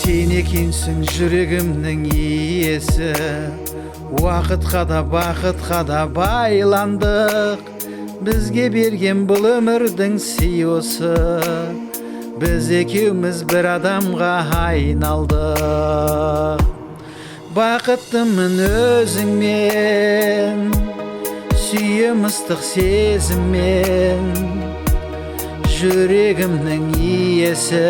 Сен екенсің жүрегімнің иесі, уақытқа да бақытқа да байландық. Бізге берген бұл өмірдің сыйы осы, біз екеуміз бір адамға айналдық. Бақыттымын өзіңмен, сүйем ыстық сезіммен, жүрегімнің иесі,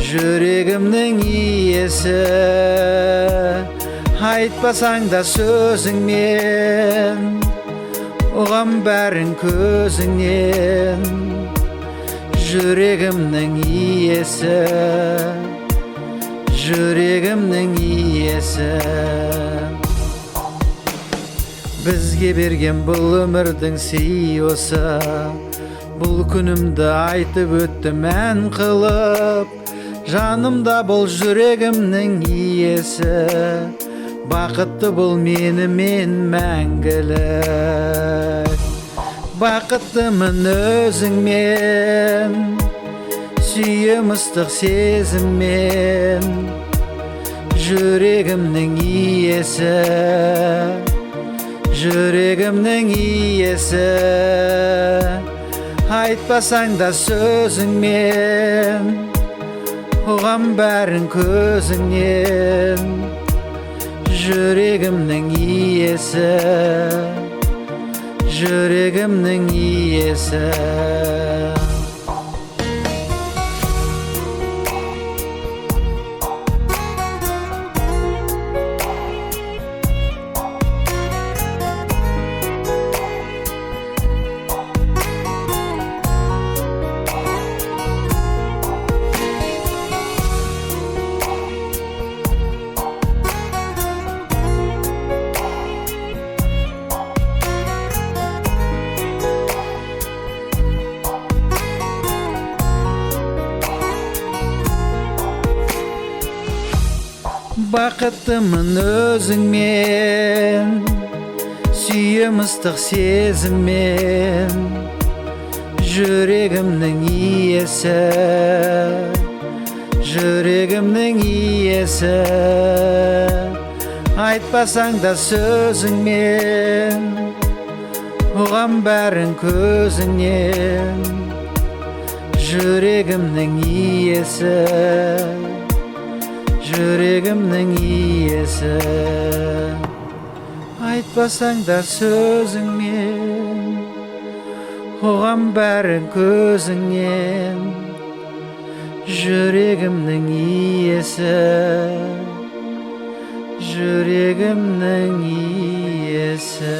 жүрегімнің иесі. Айтпасаң да сөзіңмен, ұғам бәрін көзіңнен, жүрегімнің иесі, жүрегімнің иесі. Бізге берген бұл өмірдің сыйы осы, бұл күнімді айтып өттім ән қылып. Жанымда бол жүрегімнің иесі, бақытты бол менімен мәңгілік. Бақыттымын өзіңмен, сүйем ыстық сезіммен, жүрегімнің иесі, жүрегімнің иесі. Айтпасаң да сөзіңмен, ұғам бәрін көзіңнен, жүрегімнің иесі, жүрегімнің иесі. Бақыттымын өзіңмен, сүйем ыстық сезіммен, жүрегімнің иесі, жүрегімнің иесі. Айтпасаң да сөзіңмен, ұғам бәрін көзіңнен, жүрегімнің иесі, жүрегімнің иесі. Айтпасаң да сөзіңмен, ұғам бәрін көзіңнен, жүрегімнің иесі, жүрегімнің иесі.